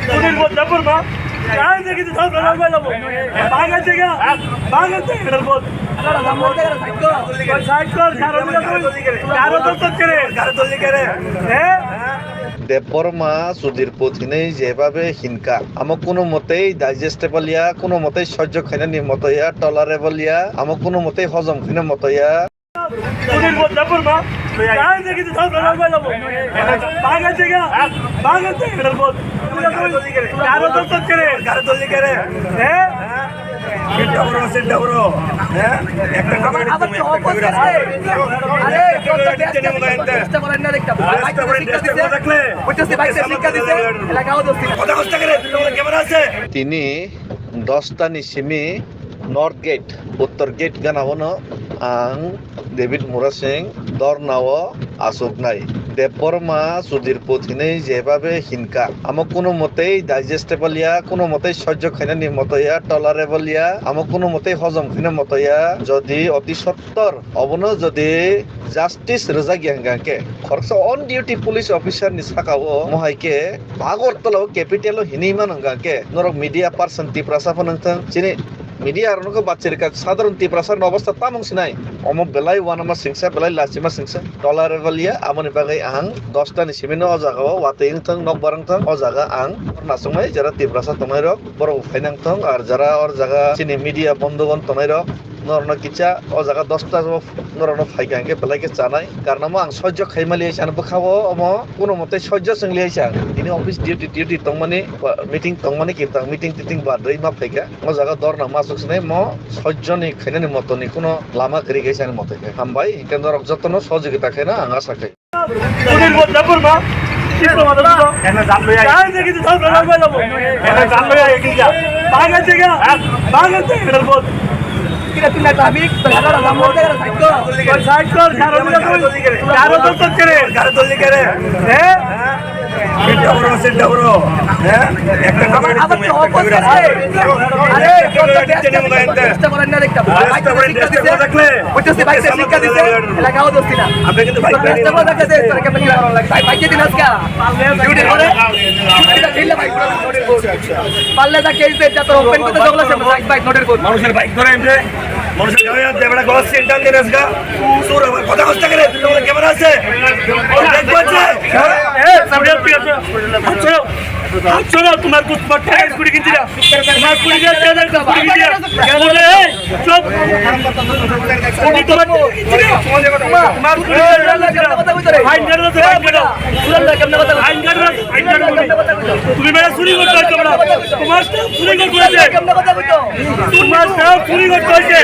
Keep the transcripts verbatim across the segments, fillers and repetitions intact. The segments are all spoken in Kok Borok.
সুধীর বোস, জয়পুর মা। কার দেখি তো সব প্রধান ভাই লোক। ভাঙা জায়গা, ভাঙা জায়গা, এটার বোস। সাইড কর, সাইড কর, কারো দিকে তুই, কারো তো তো করে। হ্যাঁ? দেববর্মা সুধীর পুত hinwi jebhabe hinka, amo kuno motei digestible ya, kuno motei sojjo khainani moto ya, tolerable ya, amo kuno motei hojom khaina moto ya. Sudhir বোস, জয়পুর মা। কার দেখি তো সব প্রধান ভাই লোক। ভাঙা জায়গা, ভাঙা জায়গা, এটার বোস। কারো তো তো করে। হ্যাঁ? সিটটা বড়, সিটটা বড়। হ্যাঁ? একটা আবার, আবার তো অপোজিট আছে। আরে, চেষ্টা করেন না দেখতাম। রাস্তা বড়, চেষ্টা করে দেখলে। বুঝতেছি, ভাই, শিক্ষা দিছে। এলাকাও দোস্তি। কথা কষ্ট করে, তোমরা কেমন আছে? Tini dosta ni simi North Gate, Uttor Gate gana o no ang David Murasing dorna o achuknai. Debbarma Sudir Puth hinwi jeba bai hinkha, amo kuno mwtwi digestible ya, kuno mwtwi sojjo khainani moto ya, tolerable ya, amo kuno mwtwi hojom khaina moto ya. Jodi oti sottor obono jodi justice rwjak ya hwnkha khe, khoroksa on duty police officer ni saka o mohai khe Agartala o capital o hinwi mano hwnkha khe, norok media person Tiprasa phano wngthang, chini media rokno khe bachirika sadharon Tiprasa rokni obostha tamung sinai. Omo belai uanama singsa, belai lachima singsa, tolerable ya. Aboni bagwi ang dosta ni simi no o jaga o watwi wngthang, nokbar wngthang, o jaga ang nachuknai jara Tiprasa tongnai rok, borok bo phai nangthang. Ar jara o jaga chini media bondhu gon tongnai rok, norokno kisa o jaga dosta o norokno phaikha hwnkhe belai khe chanai. Karnamo ang sojjo khaimali ang bwkha o omo kuno mwtwi sojjo chwngli ang. Tini office duty, duty tongmani, meeting tongmani, kintu ang meeting titing badwi ma phaikha. O jaga dorna ma achuk sinai mo sojjoni khainani motoni kuno lama kwrwi khe sani moto khe. Hambai, hwnkhe norok jotono sohojogita khaina ang asa khai. Sudhir বোস, জয়পুর মা। কি প্রমাণ আছে? এনে জাত লই আই। কার দেখি তো সব প্রধান ভাই লোক। এনে জাত লই আই, কি যা? ভাঙা জায়গা, ভাঙা জায়গা, এটার বোস। কিরে, তুই না ট্রাফিক, তো সারা রাস্তা মোড় জায়গা সাইড কর। সাইড কর, কারো দিকে তুই, কারো তো তো করে। কারো দল করে। হ্যাঁ? সিটটা বড়, সিটটা বড়। হ্যাঁ? একটা আবার, আবার তো অপোজিট আছে। আরে, চেষ্টা করেন না দেখতাম। রাস্তা বড়, চেষ্টা করে দেখলে। বুঝতেছি, ভাই, শিক্ষা দিছে। এলাকাও দোস্তি না। আপনি কিন্তু ভাই, চেষ্টা করে দেখলে, তোর কেমন কি ভালো লাগে? ভাই, ভাই, দিন আজকে। ডিউটি করে। ছুটিটা দিলে ভাই, পারলে যা কেস দে, যা তোর ওপেন করতে জগলা সে ভাই, ভাই, নোটের কোড। মানুষের বাইক ধরে এমনি, মানুষের গায়ে হাত দেবে না, গলা সেন্টার দিয়ে আসগা। সুর আমার কথা কষ্ট করে, তুই তোমার ক্যামেরা আছে? দেখবো আছে? হ্যাঁ? এ, সামনে তুই আছো। আচ্ছা, আচ্ছা, তোমার কুট পাট টাকা স্কুটি কিনছিলা? তোমার স্কুটি দিয়ে তেল আর স্কুটি কিনছিলা? বলে, এই, চুপ। স্কুটি তোমার, তোমার স্কুটি দিয়ে তেল কিনছিলা? ফাইন কাটো, ফাইন কাটো। ফাইন কাটো, ফাইন কাটো তুমি। তুমি বেটা চুরি করতে হচ্ছে তোমরা। তোমার স্টাফ চুরি করতে হয়েছে। তোমার স্টাফ চুরি করতে হয়েছে।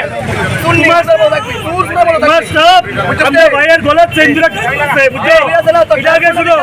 তোমার, তোমার স্টাফ আমার ভাইয়ের গলার চেইন ধরে টানছে, বুঝছো? এটা আগে শুনো।